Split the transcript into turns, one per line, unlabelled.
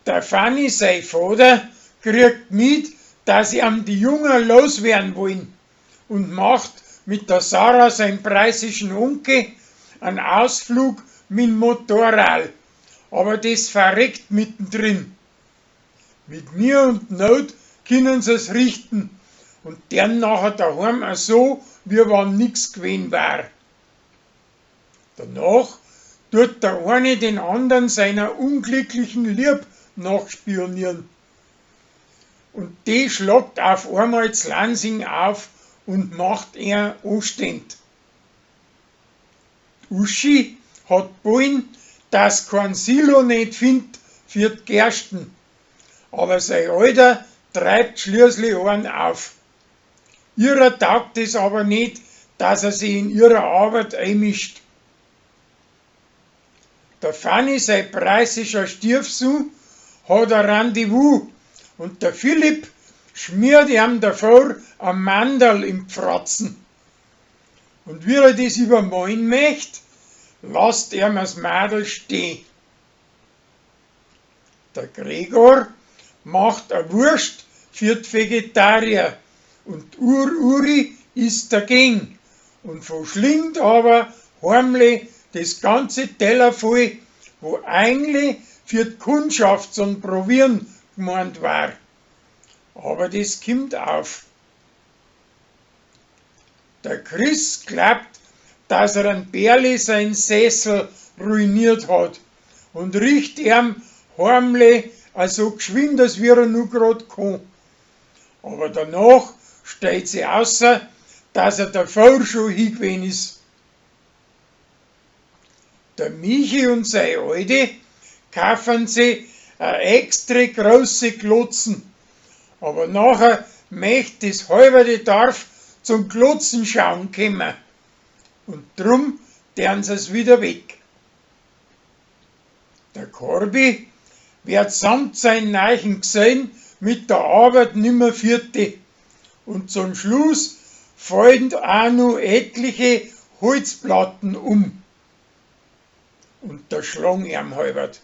Der Fanny sei Vater kriegt mit, dass ihm die Jungen loswerden wollen und macht mit der Sarah sein preußischen Onkel einen Ausflug mit dem Motorrad. Aber das verreckt mittendrin. Mit mir und Not können sie's richten und deren nachher daheim auch so, wie wann nix gewesen war. Danach tut der eine den anderen seiner unglücklichen Lieb nachspionieren. Und die schlagt auf einmal z Lansing auf und macht er Anstand. Uschi hat wollen, dass kein Silo nicht findt für die Gersten. Aber sein Alter treibt schließlich einen auf. Ihrer taugt es aber nicht, dass er sich in ihrer Arbeit einmischt. Der Fanny, sein preußischer Stiefsohn, hat ein Rendezvous und der Philipp schmiert ihm davor ein Mandel im Pfratzen. Und wie er das übermalen möcht, lasst er das Madel stehen. Der Gregor macht a Wurst für die Vegetarier und Ur-Uri ist dagegen und verschlingt aber heimlich das ganze Teller voll, wo eigentlich für die Kundschaft zum Probieren gemeint war. Aber das kommt auf. Der Chris glaubt, dass er an Berli sein Sessel ruiniert hat und riecht ihm heimlich so geschwind, als wie er nur grad kann. Aber danach stellt sich außer, dass er davor schon hingewesen ist. Der Michi und seine Alte kaufen sich eine extra große Glotzen. Aber nachher möchte das halbe Dorf zum Glotzen schauen kommen. Und drum deren sie's wieder weg. Der Corby wird samt seinen neuen Gesellen mit der Arbeit nimmer vierte. Und zum Schluss fallen auch noch etliche Holzplatten um. Und da schlagen ihm halbert.